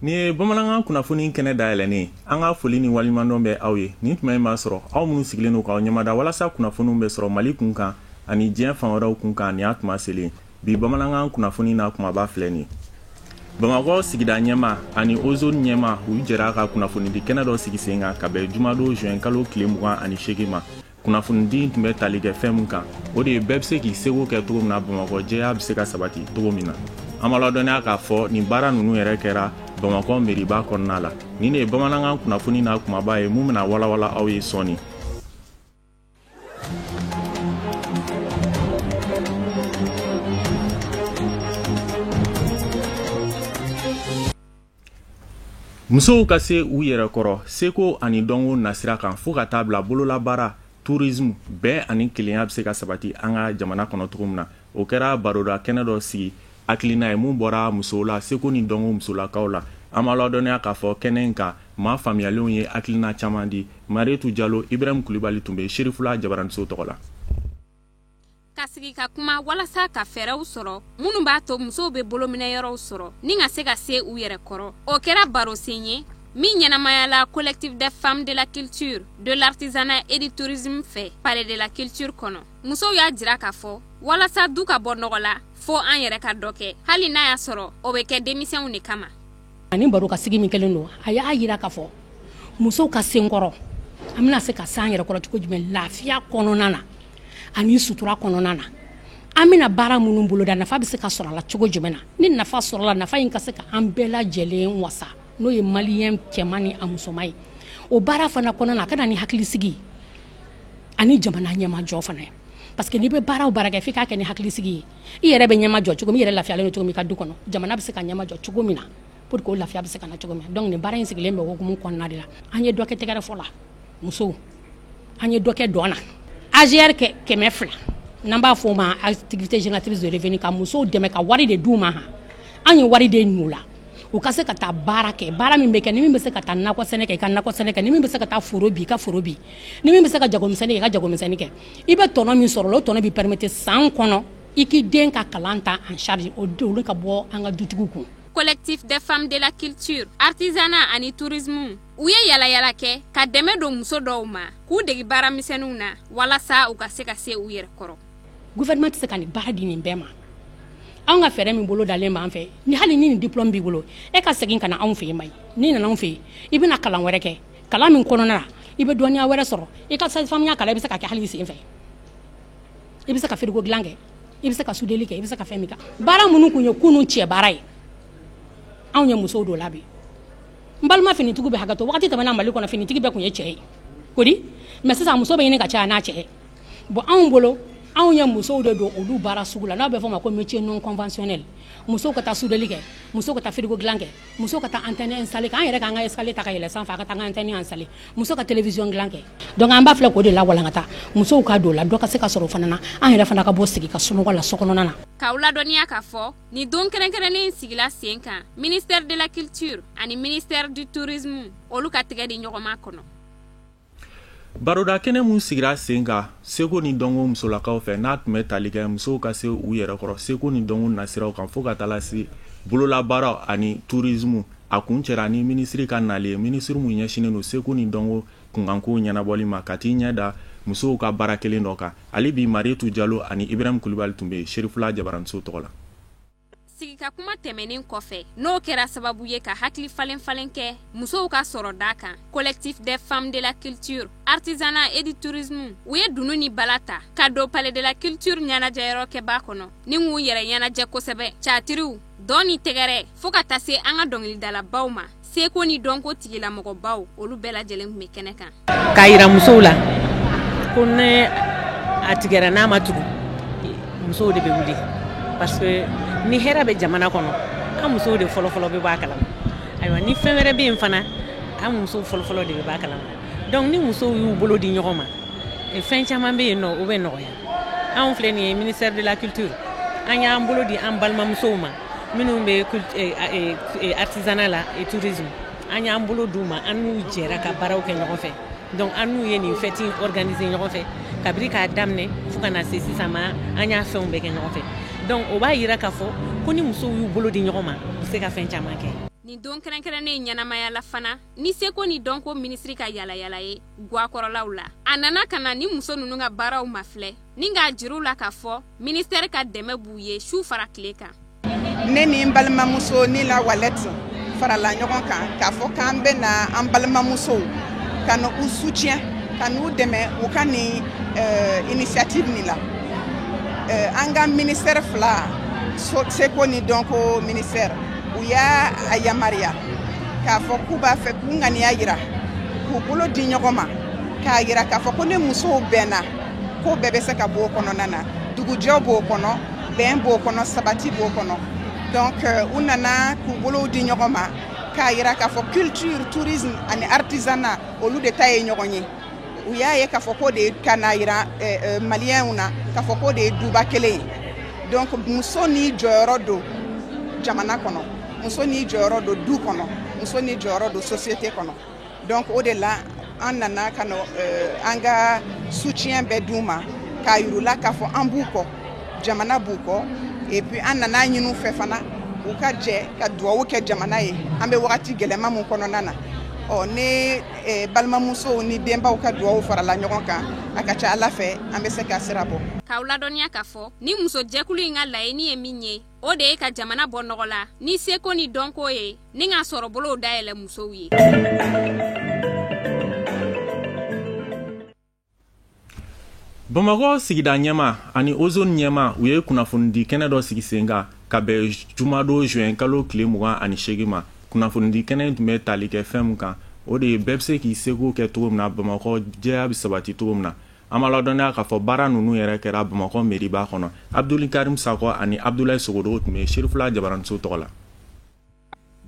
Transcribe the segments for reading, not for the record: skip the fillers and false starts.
Nin ye bamanankan kunnafoni kɛnɛ dayɛlɛnnen, an ka foli ni waleɲumandɔn bɛ aw ye. Nin tuma in b'a sɔrɔ aw minnu sigilen don k'aw ɲɛmada walasa kunnafoniw bɛ sɔrɔ Mali kun kan ani diɲɛ fan wɛrɛw kun kan, nin y'a tuma selen. Bi bamanankan kunnafoni na kumaba filɛ nin ye: Bamakɔ sigida ɲɛma ani Ozone ɲɛma, u jɛra ka kunnafonidi kɛnɛ dɔ sigi sen kan ka bɛn jumadon juin kalo tile 28 ma. Kunnafonidi tun bɛ tali kɛ fɛn min kan, o de ye bɛɛ bɛ se k'i seko kɛ cogo min na, Bamakɔ jɛya bɛ se ka sabati cogo min na. An b'a ladɔnniya k'a fɔ nin baara ninnu yɛrɛ kɛra Bamakɔ meriba kɔnɔna la. Nin de ye bamanankan kunnafoni na kumaba ye mun bɛna walawala aw ye sɔɔni. Musow ka se u yɛrɛ kɔrɔ seko ani dɔnko nasira kan, fo ka taa bila bololabaara, tourisme, bɛn ani kelenya bɛ se ka sabati an ka jamana kɔnɔ cogo min na, o kɛra baroda kɛnɛ dɔ sigi hakilina ye mun bɔra musow la, seko ni dɔnko musolakaw la. An b'a ladɔnniya k'a fɔ kɛnɛ in kan, maa faamuyalenw ye hakilina caman di. Marietu Jalo, Ibrahim Kulibali tun bɛ Serifula Jabaraniso tɔgɔ la. Ka sigi ka kuma walasa ka fɛɛrɛw sɔrɔ minnu b'a to musow bɛ bolominɛyɔrɔw sɔrɔ ni ka se ka se u yɛrɛ kɔrɔ, o kɛra barosen ye min ɲɛnamayala Collectif des femmes de la culture, de l'artisanat et du tourisme fɛ, Palais de la culture kɔnɔ. Musow y'a jira k'a fɔ walasa du ka bɔ nɔgɔ la, fo an yɛrɛ ka dɔ kɛ, hali n'a y'a sɔrɔ o bɛ kɛ denmisɛnw de kama. Ani baro ka sigi min kɛlen don, a y'a jira k'a fɔ musow ka senkɔrɔ, an bɛna se ka se an yɛrɛ kɔrɔ cogo jumɛn lafiya kɔnɔna na ani sutura kɔnɔna na, an bɛna baara minnu boloda, nafa bɛ se ka sɔrɔ a la cogo jumɛn na, ni nafa sɔrɔla, nafa in ka se ka an bɛɛ lajɛlen wasa, n'o ye maliyɛn cɛman ni a musoman ye. O baara fana kɔnɔna na, a ka na ni hakilisigi ani jamana ɲɛmajɔ fana ye, parce que n'i bɛ baara o baara kɛ, f'i k'a kɛ ni hakilisigi ye. I yɛrɛ bɛ ɲɛmajɔ cogo min, i yɛrɛ lafiyalen don cogo min i ka du kɔnɔ, jamana bɛ se ka ɲɛmajɔ cogo min na pour que o lafiya bɛ se ka na cogo min na. Donc nin baara in sigilen bɛ hukumu kɔnɔna de la. An ye dɔ kɛ tɛgɛrɛ fɔ la musow, an ye dɔ kɛ dɔn na, AGR kɛ 200, n'an b'a fɔ o ma activité génératrice de revenu, ka musow dɛmɛ ka wari de d'u ma. Han, an ye wari de n'u la u ka se ka taa baara kɛ, baara min bɛ kɛ, ni min bɛ se ka taa nakɔ sɛnɛ kɛ, i ka nakɔ sɛnɛ kɛ, ni min bɛ se ka taa foro bi, i ka foro bi, ni min bɛ se ka jagomisɛnnin kɛ, i ka jagomisɛnnin kɛ. I bɛ tɔnɔ min sɔrɔ, o tɔnɔ b'i permettre san kɔnɔ i k'i den ka kalan ta en charge, o olu ka bɔ an ka dutigiw kun. Collectif des femmes de la culture, artisanat ani tourisme, u ye yalayala kɛ ka dɛmɛ don muso dɔw ma k'u degi baara misɛnninw na walasa u ka se ka se u yɛrɛ kɔrɔ. Gouvernement tɛ se ka nin baara di nin bɛɛ ma. Anw ka fɛɛrɛ min bolo dalen b'an fɛ, ni hali ni nin diplôme b'i bolo, e ka segin ka na anw fɛ yen, ma n'i nana anw fɛ yen, i bɛna kalan wɛrɛ kɛ, kalan min kɔnɔna na i bɛ dɔnniya wɛrɛ sɔrɔ. I ka sage-femme kalan, i bɛ se ka kɛ hali i sen fɛ, i bɛ se ka frigo dilan kɛ, i bɛ se ka soudeli kɛ, i bɛ se ka fɛn min kɛ. Baara minnu kun ye kunun cɛ baara ye, anw ye musow don la bi. N balima finitigiw bɛ hakɛ to, wagati tɛmɛna Mali kɔnɔ, finitigi bɛɛ kun ye cɛ ye kodi, mais sisan muso bɛ ɲini ka caya n'a cɛ ye. Bon, anw bolo, anw ye musow de don olu baara sugu la, n'a bɛ fɔ o ma ko métier non conventionnel. Musow ka taa soudeli kɛ, musow ka taa frigo dilan kɛ, musow ka taa antenne installer kɛ, an yɛrɛ k'an ka escalier ta ka yɛlɛ sanfɛ, a ka taa an ka antenne installer, musow ka télévision dilan kɛ. Donc an b'a filɛ k'o de lawalankata, musow ka don la, dɔ ka se ka sɔrɔ o fana na, an yɛrɛ fana ka bɔ sigi ka sunɔgɔ la so kɔnɔna na. K'aw ladɔnniya k'a fɔ nin don kɛrɛnkɛrɛnnen sigila sen kan ministère de la culture ani ministère du tourisme, olu ka tɛgɛ di ɲɔgɔn ma kɔnɔ. Baroda kɛnɛ mun sigira sen kan seko ni dɔnko musolakaw fɛ, n'a tun bɛ tali kɛ musow ka se u yɛrɛ kɔrɔ seko ni dɔnko nasiraw kan, fo ka taa lase bololabaaraw ani tourisme, a kun cɛra ni minisiri ka nali ye, minisiri mun ɲɛsinnen don seko ni dɔnko kunkankow ɲɛnabɔli ma, ka t'i ɲɛ da musow ka baara kelen dɔ kan. Hali bi, Marietu Jalo ani Ibrahim Kulibali tun bɛ yen Serifula Jabaraniso tɔgɔ la. Sigi ka kuma tɛmɛnen kɔfɛ, n'o kɛra sababu ye ka hakili falen falen kɛ musow ka sɔrɔ da kan, Collectif des femmes de la culture, artisanat et du tourisme, u ye dunu ni bala ta ka don Palais de la culture ɲɛnajɛyɔrɔ kɛba kɔnɔ ni k'u yɛrɛ ɲɛnajɛ kosɛbɛ, catiriw, dɔn ni tɛgɛrɛ, fo ka taa se an ka dɔnkilidalabaw ma, seko ni dɔnko tigilamɔgɔbaw, olu bɛɛ lajɛlen tun bɛ kɛnɛ kan. K'a yira musow la ko ne a tigɛra n'a ma tugu, musow de bɛ wuli, parce que ni hɛrɛ bɛ jamana kɔnɔ, an musow de fɔlɔfɔlɔ bɛ bɔ a kalama. Ayiwa, ni fɛn wɛrɛ bɛ yen fana, an musow fɔlɔfɔlɔ de bɛ bɔ a kalama. Donc ni musow y'u bolo di ɲɔgɔn ma, fɛn caman bɛ yen nɔ, o bɛ nɔgɔya. Anw filɛ nin ye, ministère de la culture, an y'an bolo di an balimamusow ma minnu bɛ artisanat la et tourisme, an y'an bolo d'u ma, an n'u jɛra ka baaraw kɛ ɲɔgɔn fɛ. Donc an n'u ye nin fête organiser ɲɔgɔn fɛ kabiri k'a daminɛ fo ka na se sisan ma, an y'a fɛnw bɛɛ kɛ ɲɔgɔn fɛ. Donc o b'a yira k'a fɔ ko ni musow y'u bolo di ɲɔgɔn ma, u bɛ se ka fɛn caman kɛ. Nin don kɛrɛnkɛrɛnnen ɲɛnamaya la fana ni seko ni dɔnko minisiri ka yalayala ye gakɔrɔlaw la, a nana ka na ni muso ninnu ka baaraw ma filɛ ni k'a juru la k'a fɔ ministère ka dɛmɛ b'u ye su fara tile kan. Ne ni n balimamuso ni la Walɛti farala ɲɔgɔn kan k'a fɔ k'an bɛ na an balimamusow ka na u soutien, ka n'u dɛmɛ u ka nin initiative nin la. An ka ministère fila, seko ni dɔnko ministère, u y'a yamaruya k'a fɔ k'u b'a fɛ k'u ŋaniya yira, k'u bolo di ɲɔgɔn ma, k'a yira k'a fɔ ko ni musow bɛnna, ko bɛɛ bɛ se ka bɔ o kɔnɔna na. Dugujɛ b'o kɔnɔ, bɛn b'o kɔnɔ, sabati b'o kɔnɔ. Donc u nana k'u bolow di ɲɔgɔn ma k'a yira k'a fɔ culture, tourisme ani artisanat, olu de ta ye ɲɔgɔn ye. U y'a ye k'a fɔ k'o de ye ka n'a yira maliyɛnw na k'a fɔ k'o de ye duba kelen ye. Donc muso n'i jɔyɔrɔ don jamana kɔnɔ, muso n'i jɔyɔrɔ don du kɔnɔ, muso n'i jɔyɔrɔ don société kɔnɔ. Donc o de la an nana ka na an ka soutien bɛɛ d'u ma, k'a yir'u la k'a fɔ an b'u kɔ, jamana b'u kɔ. Et puis an nana ɲini u fɛ fana u ka jɛ ka duwawu kɛ jamana ye an bɛ wagati gɛlɛma mun kɔnɔna na. Ɔ ni balimamusow ni denbaw ka duwawu farala ɲɔgɔn kan, a ka ca Ala fɛ an bɛ se ka sira bɔ. K'aw ladɔnniya k'a fɔ ni musojɛkulu in ka laɲini ye min ye, o de ye ka jamana bɔ nɔgɔ la ni seko ni dɔnko ye, ni ka sɔrɔbolow dayɛlɛ musow ye. Bamakɔ sigida ɲɛma ani Ozone ɲɛma, u ye kunnafonidi kɛnɛ dɔ sigi sen kan ka bɛn jumadon juin kalo tile 28 ma. Kunnafonidi kɛnɛ tun bɛ tali kɛ fɛn min kan, o de ye bɛɛ bɛ se k'i seko kɛ cogo min na, Bamakɔ jɛya bɛ sabati cogo min na. An b'a ladɔnniya k'a fɔ baara ninnu yɛrɛ kɛra Bamakɔ meriba kɔnɔ. Abdul Karim Sakɔ ani Abdoulaye Sogodogo tun bɛ Serifula Jabaraniso tɔgɔ la.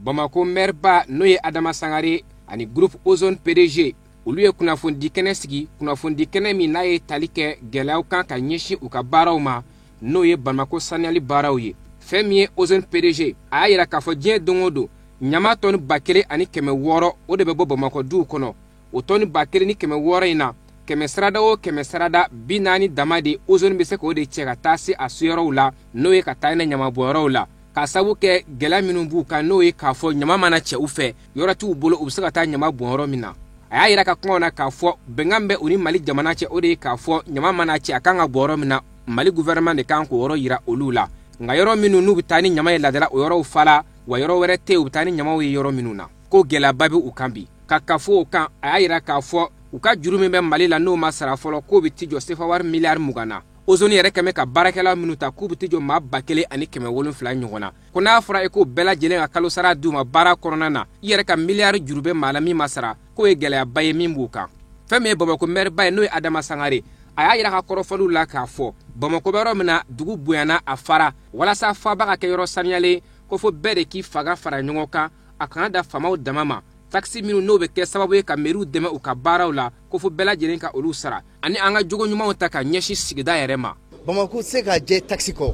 Bamakɔ maire-ba n'o ye Adama Sangare ani groupe Ozone PDG, olu ye kunnafonidi kɛnɛ sigi, kunnafonidi kɛnɛ min n'a ye tali kɛ gɛlɛyaw kan ka ɲɛsin u ka baaraw ma, n'o ye Bamakɔ saniyali baaraw ye. Fɛn min ye Ozone PDG, a y'a yira k'a fɔ diɲɛ don o don ɲama tɔni 1600 o de bɛ bɔ Bamakɔ duw kɔnɔ. O tɔni 1600 in na, 100 sarada o 100 sarada 40 dama de Ozone bɛ se k'o de cɛ ka taa se a seyɔrɔw la, n'o ye ka taa n'a ɲamabɔnyɔrɔw la, k'a sababu kɛ gɛlɛya minnu b'u kan, n'o ye k'a fɔ ɲama mana cɛ u fɛ, yɔrɔ t'u bolo u bɛ se ka taa ɲama bɔn yɔrɔ min na. A y'a yira ka kumaw na k'a fɔ bɛnkan bɛ u ni Mali jamana cɛ, o de ye k'a fɔ ɲama mana cɛ a kan ka bɔ yɔrɔ min na, Mali gouvernement de kan k'o yɔrɔ yira olu la. Nka yɔrɔ minnu n'u bɛ taa ni ɲama ye ladala, o yɔrɔw fala, wa yɔrɔ wɛrɛ tɛ yen u bɛ taa ni ɲamaw ye yɔrɔ minnu na, ko gɛlɛyaba bɛ u kan bi. Ka kafo o kan, a y'a yira k'a fɔ u ka juru min bɛ Mali la n'o ma sara fɔlɔ, k'o bɛ ti jɔ sefa wari miliyari 20 na. Ozone yɛrɛ kɛmɛ ka baarakɛla minnu ta, k'u bɛ ti jɔ maa 1700 ɲɔgɔn na. Ko n'a fɔra i k'o bɛɛ lajɛlen ka kalo sara d'u ma baara kɔnɔna na, i yɛrɛ ka miliyari juru bɛ maa la min ma sara, k'o ye gɛlɛyaba ye min b'u kan. Fɛn min ye Bamakɔ maire-ba ye n'o ye Adama Sangare, a y'a yira ka kɔrɔfɔliw la k'a fɔ Bamakɔ bɛ yɔrɔ min na, dugu bonyana a fara, walasa faaba ka kɛ yɔrɔ saniyalen, ko fo bɛɛ de k'i fanga fara ɲɔgɔn kan, a kana da faamaw dama ma. Takisi minnu n'o bɛ kɛ sababu ye ka meriw dɛmɛ u ka baaraw la, ko fo bɛɛ lajɛlen ka olu sara, ani an ka jogo ɲumanw ta ka ɲɛsin sigida yɛrɛ ma. Bamakɔ tɛ se ka jɛ takisi kɔ,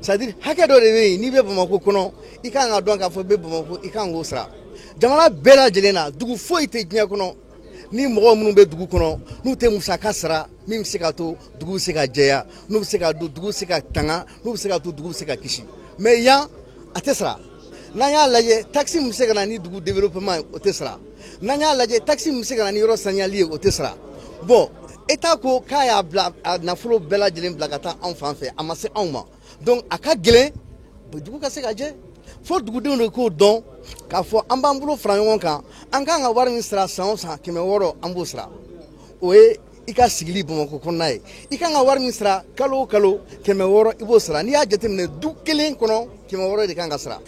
c'est à dire hakɛ dɔ de bɛ yen, n'i bɛ Bamakɔ kɔnɔ i kan ka dɔn k'a fɔ i bɛ Bamakɔ, i kan k'o sara. Jamana bɛɛ lajɛlen na, dugu foyi tɛ diɲɛ kɔnɔ ni mɔgɔ minnu bɛ dugu kɔnɔ n'u tɛ musaka sara min bɛ se ka to dugu bɛ se ka jɛya, n'u bɛ se ka don dugu bɛ se ka tanga, n'u bɛ se ka to dugu bɛ se ka kisi. Mais yan a tɛ sara. N'an y'a lajɛ taxi min bɛ se ka na ni dugu développement ye, o tɛ sara. N'an y'a lajɛ taxi min bɛ se ka na ni yɔrɔ saniyali ye, o tɛ sara. Bon, État ko k'a y'a bila a nafolo bɛɛ lajɛlen bila ka taa anw fan fɛ, a ma se anw ma. Donc a ka gɛlɛn dugu ka se ka jɛ, fo dugudenw de k'o dɔn k'a fɔ an b'an bolo fara ɲɔgɔn kan, an kan ka wari min sara san o san 600, an b'o sara. O ye i ka sigili Bamakɔ kɔnɔna ye. I kan ka wari min sara kalo o kalo 600, i b'o sara. N'i y'a jateminɛ du kelen kɔnɔ, 600 de kan ka sara.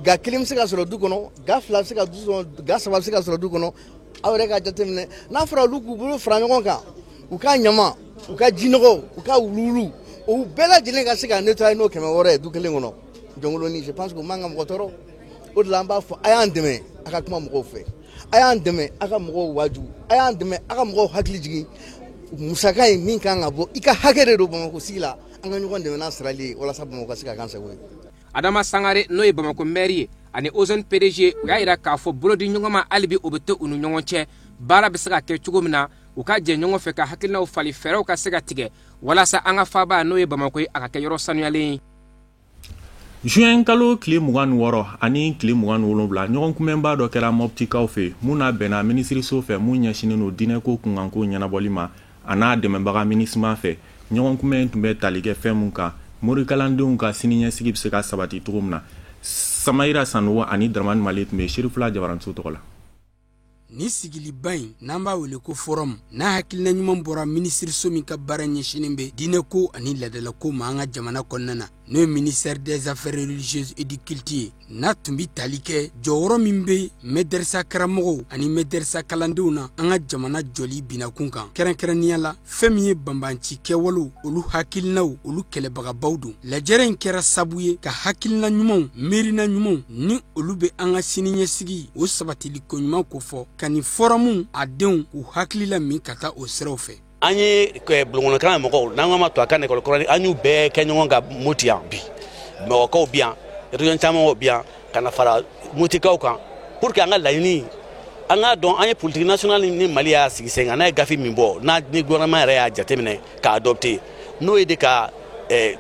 Ga kelen bɛ se ka sɔrɔ du kɔnɔ, ga fila bɛ se ka du sɔrɔ, ga saba bɛ se ka sɔrɔ du kɔnɔ. Aw yɛrɛ ka jateminɛ, n'a fɔra olu k'u bolo fara ɲɔgɔn kan, u ka ɲama, u ka jinɔgɔw, u ka wuluwulu, o bɛɛ lajɛlen ka se ka nettoyer n'o 600 ye du kelen kɔnɔ. Jɔnkoloni, je pense que o man ka mɔgɔ tɔɔrɔ. O de la an b'a fɔ a y'an dɛmɛ a ka kuma mɔgɔw fɛ, a y'an dɛmɛ a ka mɔgɔw waaju, a y'an dɛmɛ a ka mɔgɔw hakili jigin. Musaka in min kan ka bɔ, i ka hakɛ de don Bamakɔ sigi la, an ka ɲɔgɔn dɛmɛ n'a sarali ye walasa Bamakɔ ka se ka k'an sago ye. Adama Sangare n'o ye Bamakɔ maire ye ani Ozone PDG, u y'a yira k'a fɔ bolodi ɲɔgɔn ma hali bi o bɛ to u ni ɲɔgɔn cɛ, baara bɛ se ka kɛ cogo min na, u ka jɛ ɲɔgɔn fɛ ka hakilinaw falen, fɛɛrɛw ka se ka tigɛ walasa an ka faaba n'o ye Bamakɔ ye, a ka kɛ yɔrɔ sanuyalen ye. Juin kalo tile 26 ani tile 27, ɲɔgɔn kunbɛnba dɔ kɛra Mɔptikaw fɛ, mun n'a bɛnna minisiriso fɛ mun ɲɛsinnen don diinɛko kunkanko ɲɛnabɔli ma, a n'a dɛmɛbaga MINUSMA fɛ. Ɲɔgɔn kunbɛn tun bɛ tali kɛ fɛn mun kan, morikalandenw ka siniɲɛsigi bɛ se ka sabati cogo min na. Samayira Sanogo ani Dramani Mali tun bɛ Serifula jabaranso tɔgɔ la. Ni sigiliba in, n'an b'a wele ko forum, n'a hakilina ɲuman bɔra minisiriso min ka baara ɲɛsinnen bɛ diinɛko ani ladalako ma an ka jamana kɔnɔna na, n'o ye ministère des Affaires religieuses et du culte ye, n'a tun bɛ tali kɛ jɔyɔrɔ min bɛ mɛdɛrisa karamɔgɔw ani mɛdɛrisa kalandenw na an ka jamana jɔli binakun kan, kɛrɛnkɛrɛnnenya la fɛn min ye banbanci kɛwalew, olu hakilinaw, olu kɛlɛbagabaw don. Lajɛrɛ in kɛra sabu ye ka hakilina ɲumanw, miirina ɲumanw ni olu bɛ an ka siniɲɛsigi o sabatili koɲuman kofɔ, ka nin forum a denw k'u hakili la min ka taa o siraw fɛ. An ye bulonkɔnɔkalan mɔgɔw, n'an ko ma to a ka école coranique, an y'u bɛɛ kɛ ɲɔgɔn kan Moti yan bi. Bamakɔkaw bi yan, région caman bi yan, ka na fara Motikaw kan pour que an ka laɲini, an k'a dɔn an ye politique nationale ni Mali y'a sigi sen kan, n'a ye gafe min bɔ, n'a ni gouvernement yɛrɛ y'a jateminɛ k'a adopté, n'o ye de ka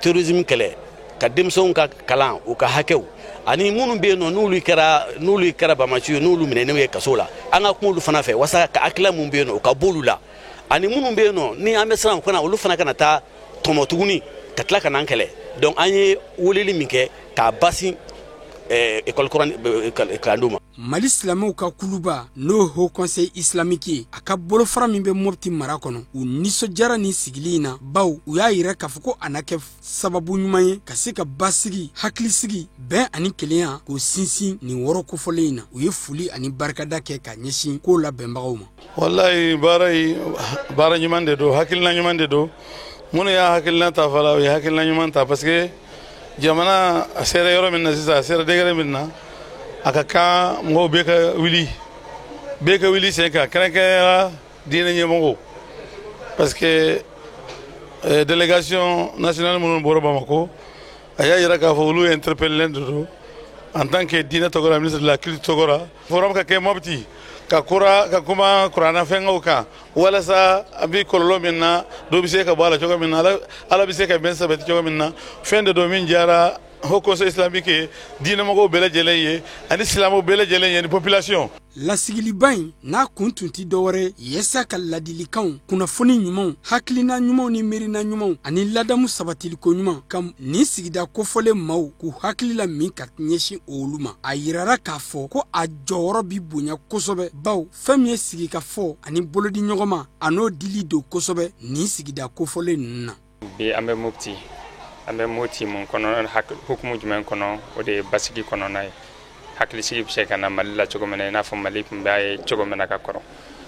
terrorisme kɛlɛ, ka denmisɛnw ka kalan, u ka hakɛw, ani minnu bɛ yen nɔ n'olu kɛra bamaciw ye, n'olu minɛnenw ye kaso la, an ka kuma olu fana fɛ walasa ka hakilila mun bɛ yen nɔ, o ka b'olu la, ani minnu bɛ yen nɔ ni an bɛ siran u kana, olu fana kana taa tɔmɔ tuguni ka tila ka n'an kɛlɛ. Donc an ye weleli min kɛ k'a basi école kalandenw ma. Mali silamɛw ka kuluba, n'o Haut Conseil islamique ye, a ka bolofara min bɛ Mɔpti mara kɔnɔ, u nisɔndiyara nin sigili in na, baw u y'a yira k'a fɔ ko a na kɛ sababu ɲuman ye ka se ka basigi, hakilisigi, bɛn ani kelenya k'o sinsin nin wɔrɔ kofɔlen in na. U ye foli ani barikada kɛ ka ɲɛsin k'o labɛnbagaw ma. Walayi, baara yi, baara ɲuman de don, hakilina ɲuman de don. Minnu y'a hakilina ta fala, u ye hakilina ɲuman ta, parce que jamana a sera yɔrɔ min na sisan, a sera degré min na, a ka kan mɔgɔw bɛɛ ka wuli, bɛɛ ka wuli sen kan, kɛrɛnkɛrɛnnenya diinɛ ɲɛmɔgɔw, parce que délégation nationale minnu bɔra Bamako, a y'a yira k'a fɔ olu interpellé de don en tant que diinɛ tɔgɔ la, ministre de la culture tɔgɔ la, forum ka kɛ Mɔpti ka kura ka kuma kuranna fɛngɛw kan, walasa an bɛ kɔlɔlɔ min na, dɔ bɛ se ka bɔ a la cogo min na, Ala bɛ se ka bɛn sabati cogo min na. Fɛn de don min diyara Haut Conseil islamique ye, diinɛmɔgɔw bɛɛ lajɛlen ye, ani silamɛw bɛɛ lajɛlen ye, ni population. Lasigiliba in n'a kun tun tɛ dɔwɛrɛ yesa ka ladilikanw, kunnafoni ɲumanw, hakilina ɲumanw ni miirina ɲumanw ani ladamu sabatiliko ɲuman ka nin sigida kofɔlen maaw k'u hakili la min ka ɲɛsin olu ma. A yirara k'a fɔ ko a jɔyɔrɔ bi bonya kosɛbɛ, baw fɛn min ye sigikafɔ ani bolodi ɲɔgɔn a n'o dili don kosɛbɛ nin sigida kofɔlen ninnu na. Bi an bɛ Mopti, an bɛ Moti mun kɔnɔ, hukumu jumɛn kɔnɔ? O de ye basigi kɔnɔna ye, hakilisigi bɛ se ka na Mali la cogo min na, i n'a fɔ Mali tun b'a ye cogo min na ka kɔrɔ,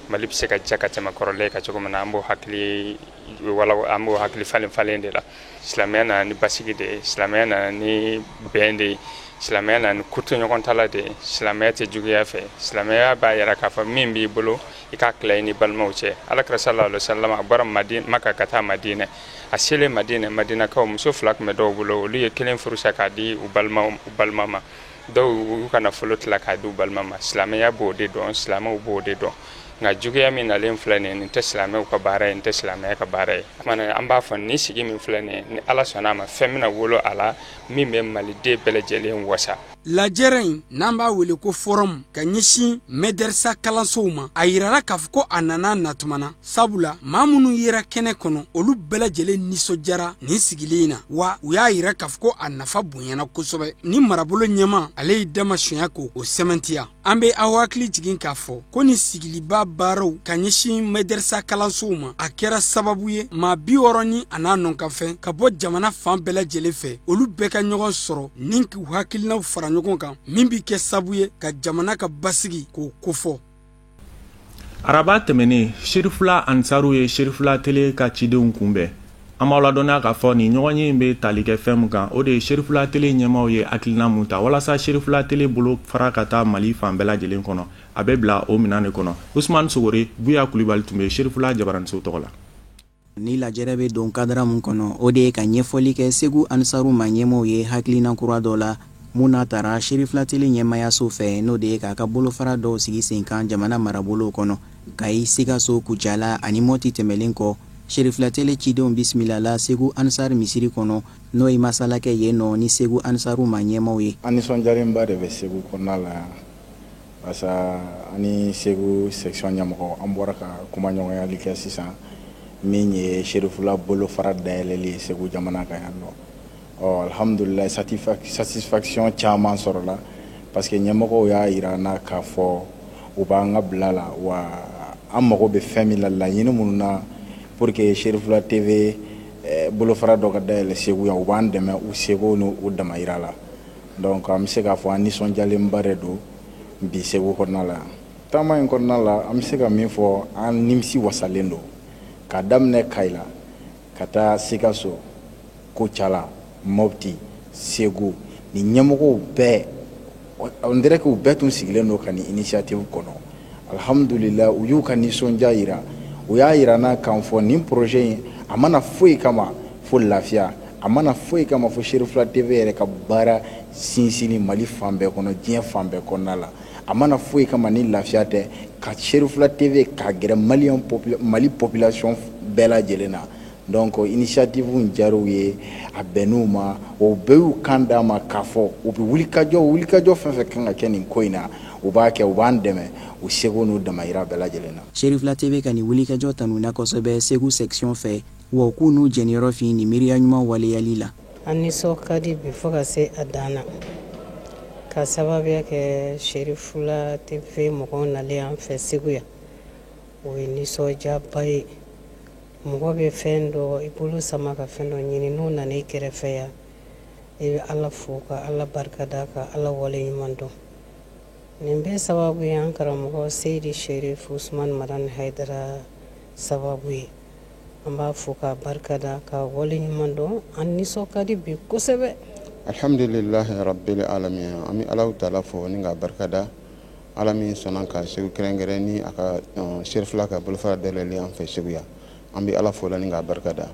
Mali bɛ se ka ja ka tɛmɛ kɔrɔlen kan cogo min na. An b'o hakili wala, an b'o hakili falen falen de la. Silamɛya nana ni basigi de ye, silamɛya nana ni bɛn de ye, silamɛya nana ni kutoɲɔgɔntala de ye. Silamɛya tɛ juguya fɛ. Silamɛya b'a yira k'a fɔ min b'i bolo, i k'a tila i ni balimaw cɛ. Alakira sallallahu alaihi wasallam, a bɔra Madina, Maka ka taa Madinɛ. A selen Madinɛ, Madinakaw muso fila tun bɛ dɔw bolo, olu ye kelen furusa k'a di u balima, u balima ma. Dɔw y'u ka nafolo tila k'a di u balima ma. Silamɛya b'o de dɔn, silamɛw b'o de dɔn. Nka juguya min nalen filɛ nin ye, nin tɛ silamɛw ka baara ye, nin tɛ silamɛya ka baara ye. Kumana an b'a fɔ nin sigi min filɛ nin ye, ni Ala sɔnna a ma, fɛn bɛna wolo a la min bɛ maliden bɛɛ lajɛlen wasa. Lajɛrɛ in, n'an b'a wele ko forum ka ɲɛsin mɛdɛrisa kalansow ma, a yirara k'a fɔ ko a nana natumana, sabula maa minnu yera kɛnɛ kɔnɔ, olu bɛɛ lajɛlen nisɔndiyara nin sigili in na, wa u y'a yira k'a fɔ ko a nafa bonyana kosɛbɛ. Ni marabolo ɲɛma, ale y'i dama sunya k'o o sɛmɛntiya. An be aw hakili jigin k'a fɔ ko nin sigiliba baaraw ka ɲɛsin mɛdɛrisa kalansow ma, a kɛra sababu ye maa 60 ni a n'a nɔkanfɛn ka bɔ jamana fan bɛɛ lajɛlen fɛ, olu bɛɛ ka ɲɔgɔn sɔrɔ ni k'u hakilinaw fara ɲɔgɔn kan, min bi kɛ sababu ye ka jamana ka basigi k'o kofɔ. Araba tɛmɛnen, Serifula Ansaru ye Serifula Tele ka cidenw kunbɛn. An b'aw ladɔnniya k'a fɔ nin ɲɔgɔn ye in bɛ tali kɛ fɛn min kan, o de ye Serifula Tele ɲɛmaaw ye hakilina mun ta walasa Serifula Tele bolo fara ka taa Mali fan bɛɛ lajɛlen kɔnɔ, a bɛ bila o minɛn de kɔnɔ. Usumani Sogore, Buya Kulibali tun bɛ Serifula jabaraniso tɔgɔ la. Ni lajɛrɛ bɛ don cadre mun kɔnɔ, o de ye ka ɲɛfɔli kɛ Segu Ansaru ma ɲɛmɔgɔw ye hakilina kura dɔ la mun n'a taara Serifula Tele ɲɛmayaso fɛ, n'o de ye k'a ka bolofara dɔw sigi sen kan jamana marabolow kɔnɔ, Kayi, Sikaso, Kucala ani Mɔti. Tɛmɛlen kɔ. Serifila Tele cidenw bisimilala Segu Ansar misiri kɔnɔ, n'o ye masala kɛ yen nɔ ni Segu Ansaru ma ɲɛmaaw ye. An nisɔndiyalenba de bɛ Segu kɔnɔna la yan, parce ani Segu section ɲɛmɔgɔ, an bɔra ka kumaɲɔgɔnyali kɛ sisan, min ye Serifula bolofara dayɛlɛli ye Segu jamana kan yan nɔ. Ɔ alhamdulilayi, satisfaction caman sɔrɔla, parce que ɲɛmɔgɔw y'a yira an na k'a fɔ u b'an ka bila la, wa an mago bɛ fɛn min la, laɲini minnu na pour que Serifula TV bolofara dɔ ka dayɛlɛ Segu yan, u b'an dɛmɛ u seko n'u damayira la. Donc an bɛ se k'a fɔ an nisɔndiyalenba de don bi Segu kɔnɔna la yan. Taama in kɔnɔna la, an bɛ se ka min fɔ, an nimisi wasalen don, k'a daminɛ Kayi la ka taa Sikaso, Kocala, Mopti, Segu, ni ɲɛmɔgɔw bɛɛ, on dirait que u bɛɛ tun sigilen don ka nin initiative kɔnɔ. Alhamdulillah, u y'u ka nisɔndiya yira, u y'a yira n na k'an fɔ nin projet in, a mana foyi kama fo lafiya, a mana foyi kama fo Serifula TV yɛrɛ ka baara sinsinni Mali fan bɛɛ kɔnɔ, diɲɛ fan bɛɛ kɔnɔna la. A mana foyi kama ni lafiya tɛ, ka Serifula TV k'a gɛrɛ Mali population bɛɛ lajɛlen na. Donc initiative in diyar'u ye, a bɛnn'u ma, o bɛɛ y'u kan d'a ma k'a fɔ u bɛ wulikajɔ fɛn fɛn kan ka kɛ nin ko in na, u b'a kɛ, u b'an dɛmɛ u seko n'u damayira bɛɛ lajɛlen na. Serifila TV ka nin wulikajɔ tanuna kosɛbɛ Segu section fɛ, wa u k'u n'u jɛniyɔrɔ fin nin miiriya ɲuman waleyali la. An nisɔn ka di bi fo ka se a dan na, ka sababuya kɛ Serifula TV mɔgɔw nalen an fɛ Segu yan, o ye nisɔndiyaba ye. Mɔgɔ bɛ fɛn dɔ i bolo sama ka fɛn dɔ ɲini, n'o nana i kɛrɛfɛ yan, i bɛ Ala fo ka Ala barikada ka Ala waleɲuman dɔn. Nin bɛɛ sababu ye an karamɔgɔ Seyidi Serif Usumani Madani Hayidara sababu ye. An b'a fo ka barikada ka waleɲuman dɔn. An nisɔn ka di bi kosɛbɛ. Alhamdulilahi rabbil alamin, an bɛ Alahu taala fo ni ka barikada, Ala min sɔnna ka Segu kɛrɛnkɛrɛn ni a ka Serifula ka bolofara dayɛlɛli an fɛ Segu yan. An bɛ Ala fo la ni k'a barikada.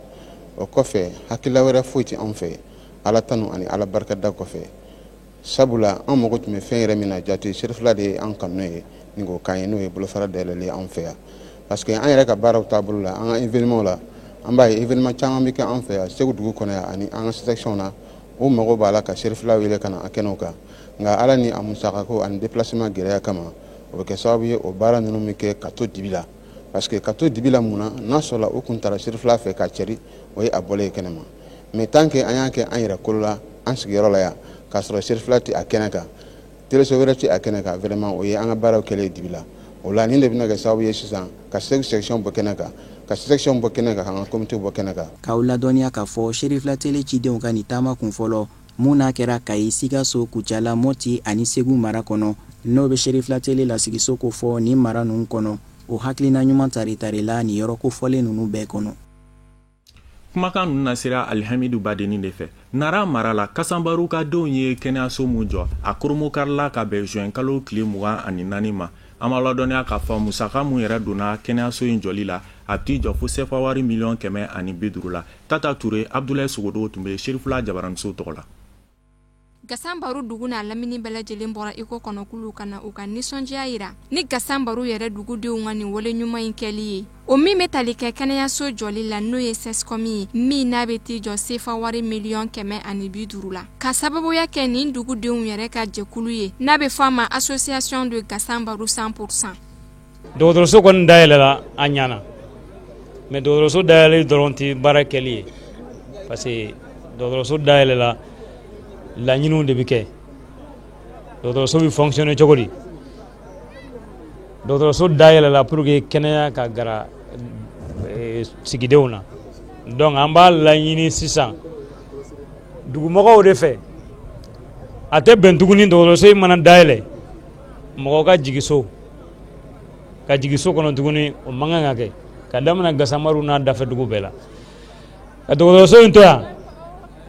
O kɔfɛ, hakilila wɛrɛ foyi tɛ anw fɛ Ala tanu ani Ala barikada kɔfɛ, sabula an mago tun bɛ fɛn yɛrɛ min na jate, Serifula de ye an kanu ye ni k'o k'an ye, n'o ye bolofara dayɛlɛli an fɛ yan. Parce que an yɛrɛ ka baaraw taabolo la, an ka événement la, an b'a ye événement caman bɛ kɛ an fɛ yan Segu dugu kɔnɔ yan ani an ka section na, o mago b'a la ka Serifula wele ka na a kɛnɛw kan. Nka Ala ni a musakako ani déplacement gɛlɛya kama, o bɛ kɛ sababu ye o baara ninnu bɛ kɛ ka to dibi la. Parce que ka to dibi la mun na, n'a sɔrɔla o kun taara Serifula fɛ ka cɛri, o ye a bɔlen ye kɛnɛ ma. Mais tant que an y'a kɛ an yɛrɛ kolo la, an sigiyɔrɔ la yan, k'a sɔrɔ Serifula tɛ a kɛnɛ kan, teleso wɛrɛ tɛ a kɛnɛ kan, vraiment o ye an ka baaraw kɛlen ye dibi la. O la nin de bɛna kɛ sababu ye sisan ka Segu section bɔ kɛnɛ kan, ka section bɔ kɛnɛ kan, k'an ka comité bɔ kɛnɛ kan. K'aw ladɔnniya k'a fɔ Serifila Tele cidenw ka nin taama kun fɔlɔ mun n'a kɛra Kayi, Sikaso, Kucala, Mɔti ani Segu mara kɔnɔ, n'o bɛ Serifila Tele lasigiso ko fɔ nin mara ninnu kɔnɔ, o hakilina ɲuman tari-tarila nin yɔrɔ kofɔlen ninnu bɛɛ kɔnɔ. Kumakan ninnu nasera Alihamidu Badenni de fɛ. Nara mara la, Kasanbaru ka denw ye kɛnɛyaso mun jɔ, a koromokarila ka bɛn juin kalo tile 24 ma. An b'a ladɔnniya k'a fɔ musaka mun yɛrɛ donna kɛnɛyaso in jɔli la, a bɛ t'i jɔ fo sefa wari 150 million la. Tata Ture, Abdulayi Sogodogo tun bɛ Serifula jabaraniso tɔgɔ la. Gasanbaru dugu n'a lamini bɛɛ lajɛlen bɔra i ko kɔnɔkulu ka na u ka nisɔndiya yira ni Gasanbaru yɛrɛ dugudenw ka nin wale ɲuman in kɛli ye, o min bɛ tali kɛ kɛnɛyaso jɔli la, n'o ye CSCOM ye, min n'a bɛ t'i jɔ sefa wari 150 million la, ka sababuya kɛ nin dugudenw yɛrɛ ka jɛkulu ye, n'a bɛ fɔ a ma Association de Gasanbaru 100%. Dɔgɔtɔrɔso kɔni dayɛlɛla, a ɲana, mais dɔgɔtɔrɔso dayɛlɛli dɔrɔn tɛ baara kɛli ye, parce que dɔgɔtɔrɔso dayɛlɛla, laɲiniw de bɛ kɛ. Dɔgɔtɔrɔso bɛ fonctionner cogo di? Dɔgɔtɔrɔso dayɛlɛla pour que kɛnɛya ka gara sigidenw na. Donc an b'a laɲini sisan dugumɔgɔw de fɛ, a tɛ bɛn tuguni dɔgɔtɔrɔso in mana dayɛlɛ, mɔgɔ ka jigin so, ka jigin so kɔnɔ tuguni. O man kan ka kɛ ka daminɛ Gasamaru n'a dafɛ dugu bɛɛ la. Ka dɔgɔtɔrɔso in to yan,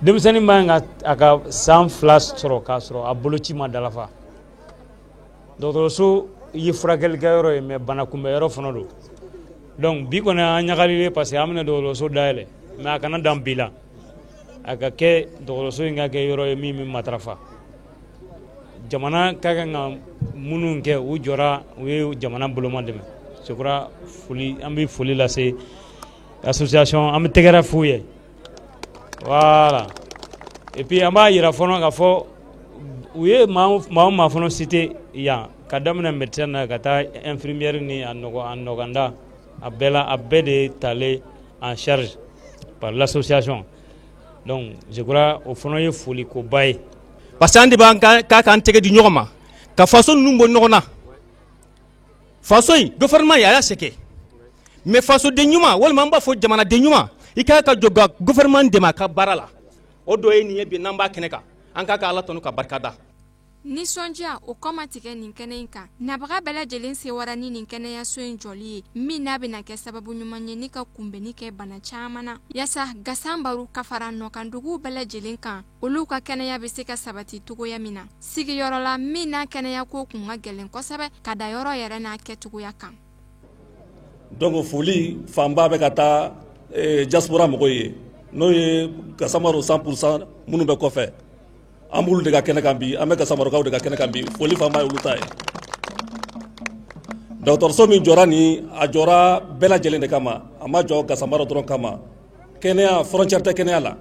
denmisɛnnin man ka a ka san 2 sɔrɔ k'a sɔrɔ a boloci ma dalafa. Dɔgɔtɔrɔso ye furakɛlikɛyɔrɔ ye, mais bana kunbɛyɔrɔ fana don. Donc bi kɔni an ɲagalilen, parce que an bɛna dɔgɔtɔrɔso dayɛlɛ, mais a kana dan bi la, a ka kɛ dɔgɔtɔrɔso in ka kɛ yɔrɔ ye min bɛ matarafa. Jamana ka kan ka minnu kɛ, u jɔra, u ye jamana boloma dɛmɛ. Je crois foli, an bɛ foli lase. Association, an bɛ tɛgɛrɛ f'u ye. Voilà. Et puis an b'a yira fɔlɔ k'a fɔ u ye maa o maa fana cité yan, ka daminɛ médecin na ka taa infirmière ni a nɔgɔnda, a bɛɛ la, a bɛɛ de talen en charge par l'association. Donc je crois o fana ye folikoba ye. Parce que an de b'an ka k'an tɛgɛ di ɲɔgɔn ma ka faso ninnu bɔ ɲɔgɔn na. Faso in, gouvernement ye a y'a se kɛ, mais fasoden ɲuman, walima an b'a fɔ jamanaden ɲuman, i ka ka jɔ ka gouvernement dɛmɛ a ka baara la. O dɔ ye nin ye bi n'an b'a kɛnɛ kan, an k'a ka Ala tanu ka barika da. Nisɔndiya o kɔ ma tigɛ nin kɛnɛ in kan. Nabaga bɛɛ lajɛlen sewara ni nin kɛnɛyaso in jɔli ye, min n'a bɛna kɛ sababu ɲuman ye ni ka kunbɛnni kɛ bana caman na, yaasa Gasanbaru ka fara nɔkanduguw bɛɛ lajɛlen kan, olu ka kɛnɛya bɛ se ka sabati cogoya min na sigiyɔrɔ la min n'a kɛnɛyako kun ka gɛlɛn kosɛbɛ ka da yɔrɔ yɛrɛ n'a kɛcogoya kan. Donc foli fanba bɛ ka taa diaspora mɔgɔw ye, n'o ye Gasamaro 100% minnu bɛ kɔfɛ. An b'olu de ka kɛnɛ kan bi, an bɛ Gasamarokaw de ka kɛnɛ kan bi, foli fanba ye olu ta ye. Dɔgɔtɔrɔso min jɔra nin, a jɔra bɛɛ lajɛlen de kama, a ma jɔ Gasamaro dɔrɔn kama. Kɛnɛya, frontière tɛ kɛnɛya la.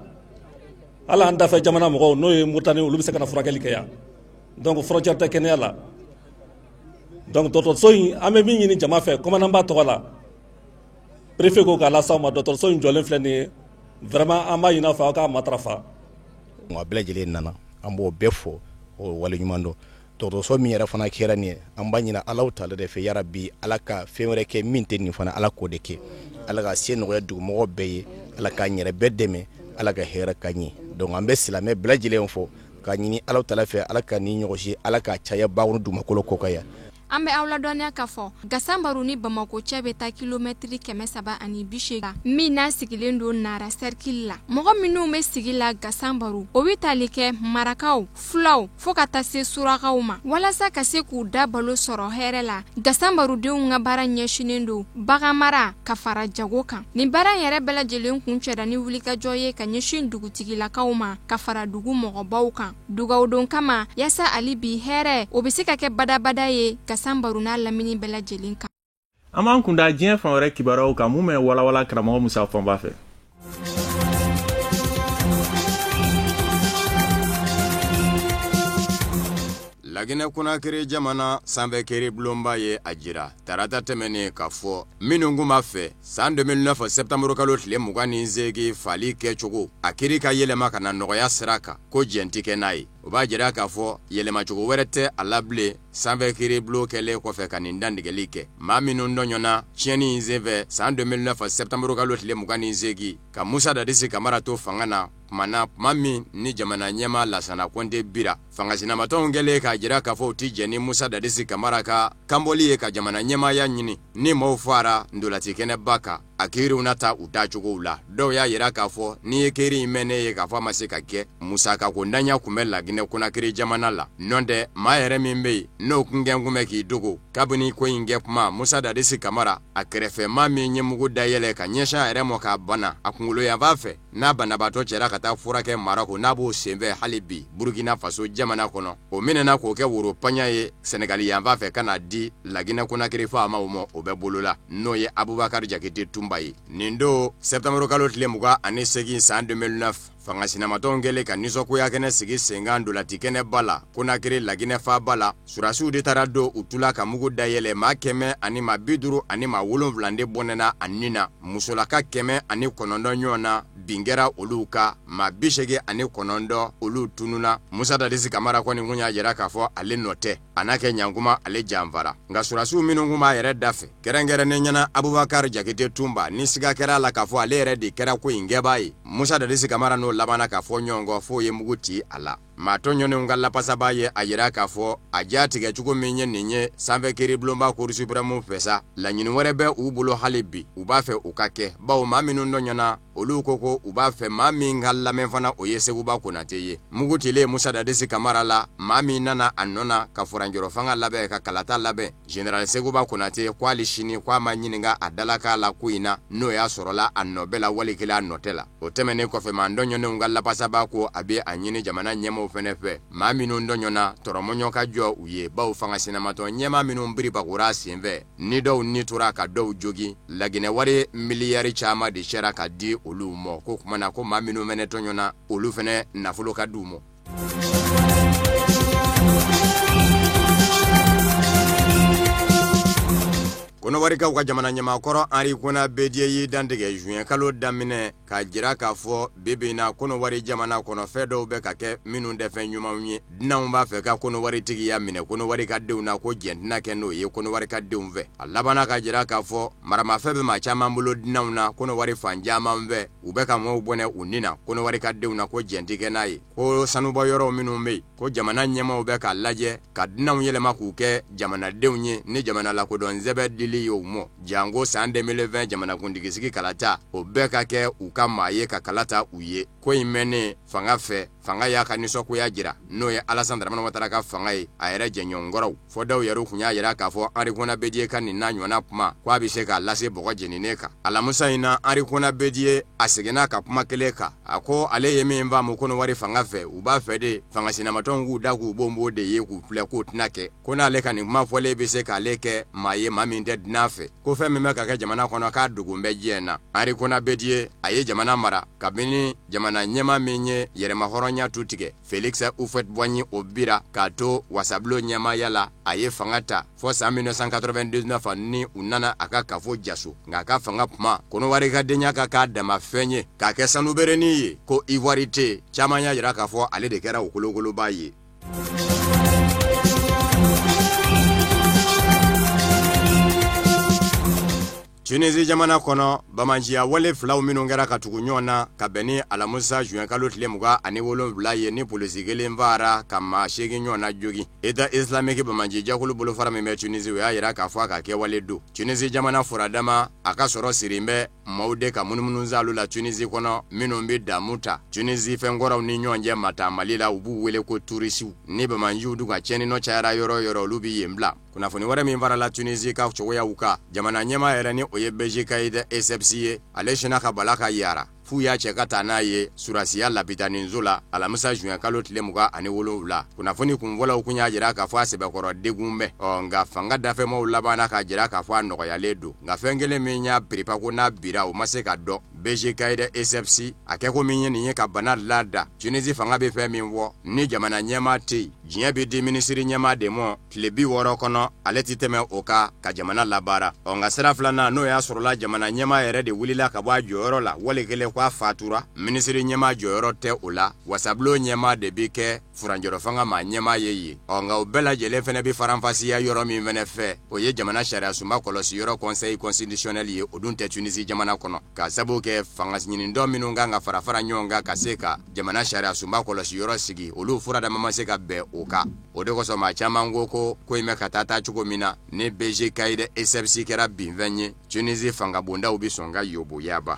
Hali an dafɛ jamana mɔgɔw, n'o ye Mauritanie, olu bɛ se ka na furakɛli kɛ yan. Donc frontière tɛ kɛnɛya la. Donc dɔgɔtɔrɔso in, an bɛ min ɲini jama fɛ, commandant ba tɔgɔ la, préfet ko k'a las'aw ma, dɔgɔtɔrɔso in jɔlen filɛ nin ye, vraiment an b'a ɲini aw fɛ aw k'a matarafa. A bɛɛ lajɛlen nana, an b'o bɛɛ fo, o waleɲuman dɔn. Dɔgɔtɔrɔso min yɛrɛ fana kɛra nin ye, an b'a ɲini Alahu taala de fɛ, yarabi Ala ka fɛn wɛrɛ kɛ min tɛ nin fana, Ala k'o de kɛ. Ala ka se nɔgɔya dugumɔgɔ bɛɛ ye, Ala k'an yɛrɛ bɛɛ dɛmɛ, Ala ka hɛrɛ ka ɲɛ. Donc an bɛ silamɛ bɛɛ lajɛlen fo k'a ɲini Alahu taala fɛ, Ala ka nin ɲɔgɔn si, Ala ka caya bakuru dugumakolo kɔ kan yan. An bɛ aw ladɔnniya k'a fɔ Gasanbaru ni Bamakɔ cɛ bɛ taa kilomɛtiri 380, min n'a sigilen don Nara cercle la. Mɔgɔ minnu bɛ sigi la Gasanbaru, o bɛ tali kɛ marakaw, fulaw, fo ka taa se surakaw ma, walasa ka se k'u da balo sɔrɔ hɛrɛ la. Gasanbarudenw ka baara ɲɛsinnen don baganmara ka fara jago kan. Nin baara in yɛrɛ bɛɛ lajɛlen kuncɛra ni wulikajɔ ye ka ɲɛsin dugutigilakaw ma ka fara dugu mɔgɔbaw kan dugawudon kama, yaasa hali bi hɛrɛ o bɛ se ka kɛ badabada ye Gasanbaru n'a lamini bɛɛ lajɛlen kan. An b'an kunda diɲɛ fan wɛrɛ kibaruyaw kan mun bɛ walawala karamɔgɔ Musa Fɔnba fɛ. Laginɛ Konakiri jamana sanfɛ kiiri bulonba ye a jira tarata tɛmɛnen k'a fɔ minnu kun b'a fɛ san 2009 septembre kalo tile 28 fali kɛcogo a kiiri ka yɛlɛma ka na nɔgɔya sira kan, ko jɛn tɛ kɛ n'a ye. O b'a jira k'a fɔ yɛlɛmacogo wɛrɛ tɛ a la bilen sanfɛ kiiri bulon kɛlen kɔfɛ ka nin dantigɛli kɛ. Maa minnu tɔɲɔna tiɲɛni in senfɛ san 2009 septembre kalo tile 28 ka Musa Dadisi Kamara to fanga na tuma na, tuma min ni jamana ɲɛmaa Lasana Kɔnte bira fanga sinamatɔnw kɛlen k'a jira k'a fɔ u tɛ jɛn ni Musa Dadisi Kamara ka kanbɔli ye ka jamana ɲɛmaaya ɲini ni maaw fara ntolaci kɛnɛba kan, a kiiriw na ta u taacogow la. Dɔw y'a jira k'a fɔ n'i ye kiiri in mɛnnen ye k'a fɔ a ma se ka kɛ, musakako ntanya kun bɛ Laginɛ Konakiri jamana la. Nɔntɛ maa yɛrɛ min bɛ yen n'o kun kɛn kun bɛ k'i dogo kabini ko in kɛ kuma, Musa Dadisi Kamara a kɛrɛfɛ maa min ye mugu dayɛlɛ ka ɲɛsin a yɛrɛ ma k'a bana a kunkolo yanfan fɛ, n'a banabaatɔ cɛra ka taa furakɛ Marɔku, n'a b'o senfɛ hali bi Burukina Faso jamana kɔnɔ, o minɛna k'o kɛ woro paɲa ye Sɛnɛgali yanfan fɛ ka n'a di Laginɛ Konakiri faamaw ma, o bɛ bolo la, n'o ye Abubakari Jakite Tunba ye. Nin don septembre kalo tile 28 san 2009, fanga sinamatɔnw kɛlen ka nisɔngoya kɛnɛ sigi senkan ntolaci kɛnɛba la Konakiri Laginɛ faaba la, surasiw de taara don u tula ka mugu dayɛlɛ, maa 157 de bɔnɛna a ni na, musolaka 109 ɲɔgɔn na bin kɛra olu kan, maa 89 olu tununna. Musa Dadisi Kamara kɔni kun y'a jira k'a fɔ ale nɔ tɛ, a n'a kɛ ɲankuma ale janfara. Nka surasiw minnu kun b'a yɛrɛ da fɛ, kɛrɛnkɛrɛnnen ɲɛna Abubakari Jakite Tunba, ni siga kɛra a la k'a fɔ ale yɛrɛ de kɛra ko in kɛbaa ye, Musa Dadisi Kamara n'o labanna k'a fɔ ɲɔgɔn kɔ f'o ye mugu ci a la. Maa tɔɲɔnenw ka lapasaba ye a jira k'a fɔ a ja tigɛ cogo min ye nin ye sanfɛ kiiribulonba Cour suprême fɛ sa, laɲini wɛrɛ bɛ u bolo hali bi, u b'a fɛ u ka kɛ, bawo maa minnu tɔɲɔna olu ko ko u b'a fɛ maa min ka lamɛn fana o ye Seguba Konate ye. Mugu cilen Musa Dadisi Kamara la, maa min nana a nɔ na ka furancɛrɔ fanga labɛn ka kalata labɛn, Général Seguba Konate ko hali sini ko a ma ɲininka a dalakan la ko in na, n'o y'a sɔrɔla a nɔ bɛ la wali kelen a nɔ tɛ la. O tɛmɛnen kɔfɛ, maa tɔɲɔnenw ka lapasaba ko a bɛ a ɲini jamana ɲɛmaaw ɲɛmaaw fɛnɛ fɛ, maa minnu tɔɲɔna tɔrɔmɔɲɔ ka jɔ u ye, bawo fanga sinamatɔn ɲɛmaa minnu biribagora senfɛ, ni dɔw ni tora ka dɔw jogin, Laginɛ wari miliyari caman de sera ka di olu ma. Ko kuma na ko maa minnu fɛnɛ tɔɲɔna, olu fɛnɛ nafolo ka di u ma. Kɔnɔwarikaw ka jamana ɲɛmaakɔrɔ Henri Konan Bédié y'i dantigɛ juin kalo daminɛ k'a jira k'a fɔ bi bi in na Kɔnɔwari jamana kɔnɔ fɛn dɔw bɛ ka kɛ minnu tɛ fɛn ɲumanw ye. Dunanw b'a fɛ ka Kɔnɔwari tigiya minɛ Kɔnɔwari ka denw na, ko jɛn tɛna kɛ n'o ye Kɔnɔwari ka denw fɛ. A labanna k'a jira k'a fɔ maramafɛn bɛ maa caman bolo dunanw na Kɔnɔwari fan caman fɛ, u bɛ ka maaw bɔnɛ u ni na Kɔnɔwari ka denw na, ko jɛn tɛ kɛ n'a ye. Ko sanubɔyɔrɔw minnu bɛ yen, ko jamana ɲɛmaaw bɛ k'a lajɛ ka dunanw yɛlɛma k'u kɛ jamanadenw ye ni jamana lakodɔn sɛbɛn dili ye u ma, janko san 2020 jamanakuntigisigi kalata, o bɛɛ ka kɛ u ka maa ye ka kala ta u ye. Ko in mɛnnen fanga fɛ, fanga y'a ka nisɔngoya jira, n'o ye Alassane Dramane Ouattara ka fanga ye, a yɛrɛ jɛɲɔgɔnkɔrɔw fɔ dɔw yɛrɛ tun y'a jira k'a fɔ Henri Konan Bédié ka nin n'a ɲɔgɔnna kuma ko a bɛ se k'a lase bɔgɔ jeninen kan. Alamisa in na, Henri Konan Bédié a seginna ka kuma kelen kan, a ko ale ye min faamu Kɔnɔwari fanga fɛ, u b'a fɛ de fanga sinamatɔnw k'u da k'u bonbon de ye k'u filɛ, k'o tɛna kɛ, ko n'ale ka nin kuma fɔlen bɛ se k'ale kɛ maa ye maa min tɛ dunan fɛ, ko fɛn min bɛ ka kɛ jamana kɔnɔ k'a dogon bɛ diɲɛ na. Henri Konan Bédié a ye jamana mara kabini jamana ɲɛmaa min ye yɛrɛmahɔrɔnya tu tigɛ Félix Houphouët-Boigny o bira k'a to wasabulon ɲɛmaaya la, a ye fanga ta fɔ san 1999 ni u nana a ka kafo jaso. Nka a ka fanga kuma Kɔnɔwari ka denya ka k'a dama fɛn ye k'a kɛ sanuberenin ye ko ivoirité, caman y'a jira k'a fɔ ale de kɛra o kolokoloba ye. Tunisie jamana kɔnɔ, bamanciya wale filaw minnu kɛra ka tugu ɲɔgɔn na ka bɛn ni alamisa juin kalo tile 27 ye, ni polisi kelen faara ka maa 8 ɲɔgɔn na jogin. État islamique bamanci jɛkulu bolofara min bɛ Tunisie, o y'a jira k'a fɔ a ka kɛwale don. Tunisie jamana furadama a ka sɔrɔ sirin bɛ maaw de ka munumunusaalo la Tunisie kɔnɔ minnu bɛ damu ta Tunisie fɛnkɔrɔw ni ɲɔgɔn cɛ ma Mali la, u b'u wele ko turisiw. Ni bamanciw dun ka tiɲɛni nɔ cayara yɔrɔ o yɔrɔ, olu bɛ yen bila. Kunnafoni wɛrɛ min farala Tunisie ka cogoyaw kan, jamana ɲɛmaa yɛrɛ ni o ye Beji Kayid Essebsi ye, ale sinna ka bala ka yara f'u y'a cɛ ka taa n'a ye surasiya lapitaninso la alamisa juin kalo tile 27. Kunnafoni kunfɔlɔw kun y'a jira k'a fɔ a sɛbɛkɔrɔ degun bɛ ɔ, nka fanga dafɛmaw labanna k'a jira k'a fɔ a nɔgɔyalen don. Nka fɛn kelen min y'a piripa ko n'a bira, o ma se ka dɔn. Beji Kayid Essebsi a kɛko min ye nin ye ka bana lada. Tunisie fanga bɛ fɛn min fɔ, ni jamana ɲɛmaa tɛ yen, diɲɛ bɛ di minisiri ɲɛmaa de ma tile 60 kɔnɔ, ale tɛ tɛmɛ o kan ka jamana labaara. Ɔ, nka sira filanan, n'o y'a sɔrɔla jamana ɲɛmaa yɛrɛ de wulila ka bɔ a jɔyɔrɔ la, wali kelen ko a fatura, minisiri ɲɛmaa jɔyɔrɔ tɛ o la, wasabulon ɲɛmaa de bɛ kɛ furancɛrɔ fanga maa ɲɛmaa ye yen. Ɔ, nka o bɛɛ lajɛlen fɛnɛ bɛ faranfasiya yɔrɔ min fɛnɛ fɛ, o ye jamana sariyasunba kɔlɔsi yɔrɔ conseil constitutionnel ye, o dun tɛ Tunisie jamana kɔnɔ, ka sabu kɛ fanga ɲinitɔ minnu kan ka fara fara ɲɔgɔn kan ka se ka jamana sariyasunba kɔlɔsi yɔrɔ sigi, olu furadama ma se ka bɛn o kan. O de kosɔn maa caman ko ko ko in bɛ ka taa taa cogo min na, ni Beji Kayid Essebsi kɛra binfɛn ye, Tunisie fangabondaw bɛ sɔn ka yoboyaba.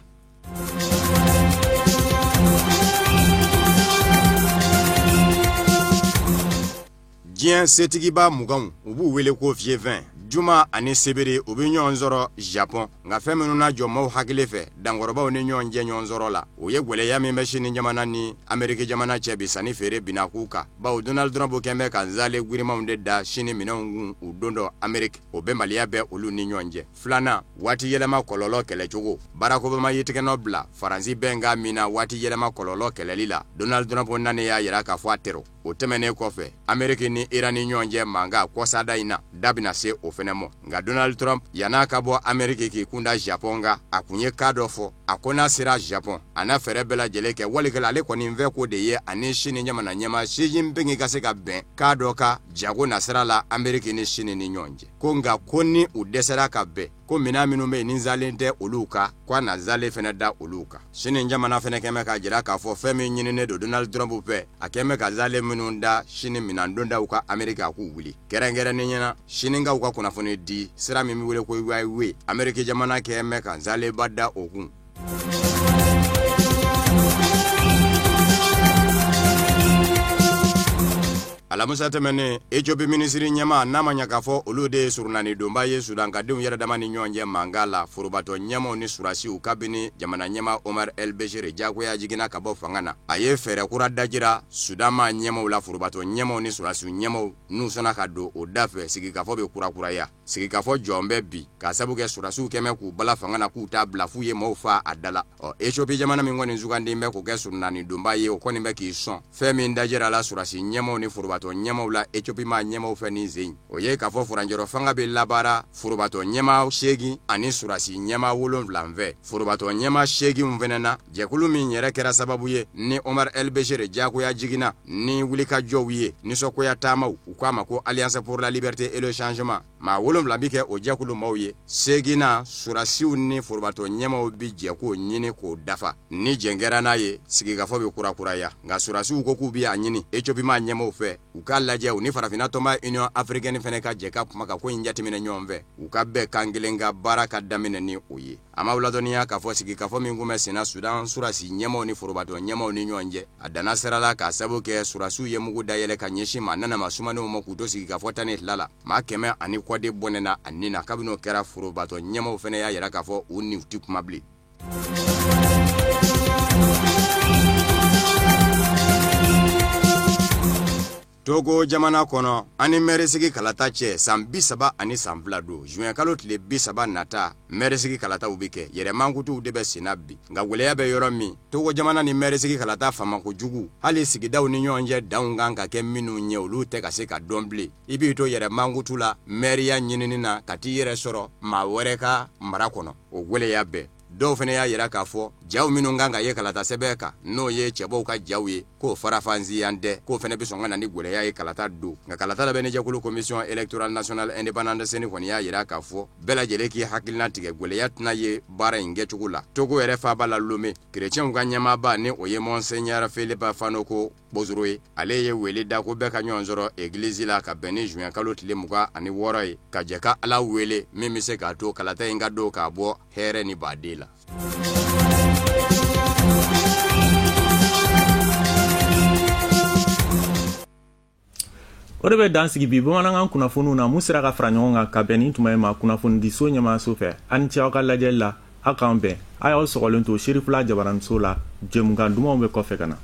Diɲɛ setigiba 20, u b'u wele ko G20, juma ani sebere u bɛ ɲɔgɔn sɔrɔ Japon. Nka fɛn minnu na jɔ maaw hakili fɛ dankɔrɔbaw ni ɲɔgɔn cɛ ɲɔgɔn sɔrɔ la, o ye gwɛlɛya min bɛ Sini jamana ni Ameriki jamana cɛ bi sanni feere binakun kan, bawo Donald Trump kɛn bɛ ka nzale girimanw de da Sini minɛnw kun u don dɔ Ameriki, o bɛnbaliya bɛ olu ni ɲɔgɔn cɛ. Filanan, waati yɛlɛma kɔlɔlɔ kɛlɛcogo. Barack Obama y'i tɛgɛnɔ bila Faransi bɛnkan min na waati yɛlɛma kɔlɔlɔ kɛlɛli la, Donald Trump nani y'a jira k'a fɔ a tɛrɛ. O tɛmɛnen kɔfɛ, Ameriki ni Iran ni ɲɔgɔn cɛ mankan kɔsada in na, da bɛna se o fɛnɛ mɔ. Nka Donald Trump yann'a ka bɔ Ameriki k'i kunda Japon kan, a kun ye kan dɔ fɔ. A ko n'a sera Japon, a na fɛɛrɛ bɛɛ lajɛlen kɛ, walikɛla ale kɔni fɛ ko de ye ani Sini jamana ɲɛmaa Xi Jinping ka se ka bɛn kan dɔ kan jago nasira la Ameriki ni Sini ni ɲɔgɔn cɛ. Ko nka ko ni u dɛsɛra ka bɛn, ko minɛn minnu bɛ yen ni nzalen tɛ olu kan, ko a na nzalen fɛnɛ da olu kan. Sini jamana fɛnɛ kɛn bɛ k'a jira k'a fɔ fɛn min ɲininen don Donald Trump fɛ, a kɛn bɛ ka nzalen minnu da Sini minɛn dondaw kan Ameriki, a k'u wuli. Kɛrɛnkɛrɛnnenya na, Sinikaw ka kunnafoni di sira min bɛ wele ko Huawei, Ameriki jamana kɛn bɛ ka nzalenba da o kun. Alamisa tɛmɛnen, Ethiopie minisiri ɲɛmaa n'a ma ɲɛ k'a fɔ olu de ye surunani donba ye Sudankadenw yɛrɛ dama ni ɲɔgɔn cɛ mankan la, forobatɔ ɲɛmaaw ni surasiw kabini jamana ɲɛmaa Omar El Bechir jagoya jiginna ka bɔ fanga na, a ye fɛɛrɛ kura dajira Sudan maa ɲɛmaaw la, forobatɔ ɲɛmaaw ni surasiw ɲɛmaaw n'u sɔnna ka don o da fɛ, sigikafɔ bɛ kurakuraya. Sigikafɔ jɔn bɛ bi k'a sabu kɛ surasiw kɛmɛ k'u bala fanga na k'u t'a bila f'u ye maaw faa a da la. Ɔ Ethiopie jamana min kɔni sugandinen bɛ k'o kɛ surunani donba ye, o kɔni bɛ k'i sɔn fɛn min dajira la surasi ɲɛmaaw ni forobatɔ ɲɛmaaw la Ethiopie maa ɲɛmaaw fɛ nin sen, o ye k'a fɔ furancɛrɔ fanga bɛ labaara forobatɔ ɲɛmaa 8 ani surasi ɲɛmaa 7 fɛ. Forobatɔ ɲɛmaa 8 fana na, jɛkulu min yɛrɛ kɛra sababu ye ni Omar El Bechir jagoya jiginna ni wulikajɔw ye, nisɔngoya taamaw, u k'a ma ko Alliance pour la liberté et le changement, maa 7 bɛ kɛ o jɛkulu maaw ye. Seeginnan, surasiw ni forobatɔ ɲɛmaaw bɛ jɛ k'o ɲini k'o dafa. Ni jɛn kɛra n'a ye, sigikafɔ bɛ kurakuraya. Nka surasiw ko k'u bɛ a ɲini Ethiopie maa ɲɛmaaw fɛ, u k'a lajɛ u ni farafinna tɔnba Union africaine fana ka jɛ ka kuma ka ko in jateminɛ ɲɔgɔn fɛ, u ka bɛn kan kelen ka baara ka daminɛ ni o ye. An b'aw ladɔnniya k'a fɔ sigikafɔ min tun bɛ senna Sudan surasi ɲɛmaaw ni forobatɔ ɲɛmaaw ni ɲɔgɔn cɛ, a danna sira la k'a sabu kɛ surasiw ye mugu dayɛlɛ ka ɲɛsin maa nanama sumanenw ma k'u to sigikafɔ 12 la. Maa 100 ani kɔ de bɔnɛna a ni na. Kabini o kɛra, forobatɔ ɲɛmaaw fana y'a yira k'a fɔ u niw tɛ kuma bilen. Togo jamana kɔnɔ, an ni mɛrisigi kalata cɛ san 32 don, juin kalo tile 30 nata, mɛrisigi kalataw bɛ kɛ. Yɛrɛ mankutuw de bɛ senna bi, nka gɛlɛya bɛ yɔrɔ min, Togo jamana ni mɛrisigi kalata famako jugu, hali sigidaw ni ɲɔgɔn cɛ danw kan ka kɛ minnu ye, olu tɛ ka se ka dɔn bilen. I b'i to yɛrɛ mankutu la mɛriya ɲinini na ka t'i yɛrɛ sɔrɔ maa wɛrɛ ka mara kɔnɔ, o gɛlɛya bɛɛ. Dɔw fana y'a yira k'a fɔ jaw minnu kan ka ye kalata sɛbɛn kan, n'o ye cɛbɔw ka jaw ye, k'o farafansiyan tɛ, k'o fana bɛ sɔn ka na ni gɛlɛya ye kalata don. Nka kalata labɛnnijɛkulu Commission électorale nationale indépendante CENI kɔni y'a yira k'a fɔ bɛɛ lajɛlen k'i hakilina tigɛ, gɛlɛya tɛna ye baara in kɛcogo la. Togo yɛrɛ faaba la Lome, kerecɛnw ka ɲɛmaaba ni o ye Monseigneur Philippe Fanoko Kpodzro ye, ale ye wele da ko bɛɛ ka ɲɔgɔn sɔrɔ egilizi la ka bɛn ni juin kalo tile 26 ye, ka jɛ ka Ala wele min bɛ se k'a to kalata in ka don k'a bɔ hɛrɛ ni baden la. O de bɛ dan sigi bi bamanankan kunnafoniw na mun sera ka fara ɲɔgɔn kan ka bɛn nin tuma in ma kunnafonidiso ɲɛmaaso fɛ. Aw ni ce aw ka lajɛli la, aw k'an bɛn. A y'aw sɔgɔlen to Serifula jabaraniso la, jɛmukan dumanw bɛ kɔfɛ ka na.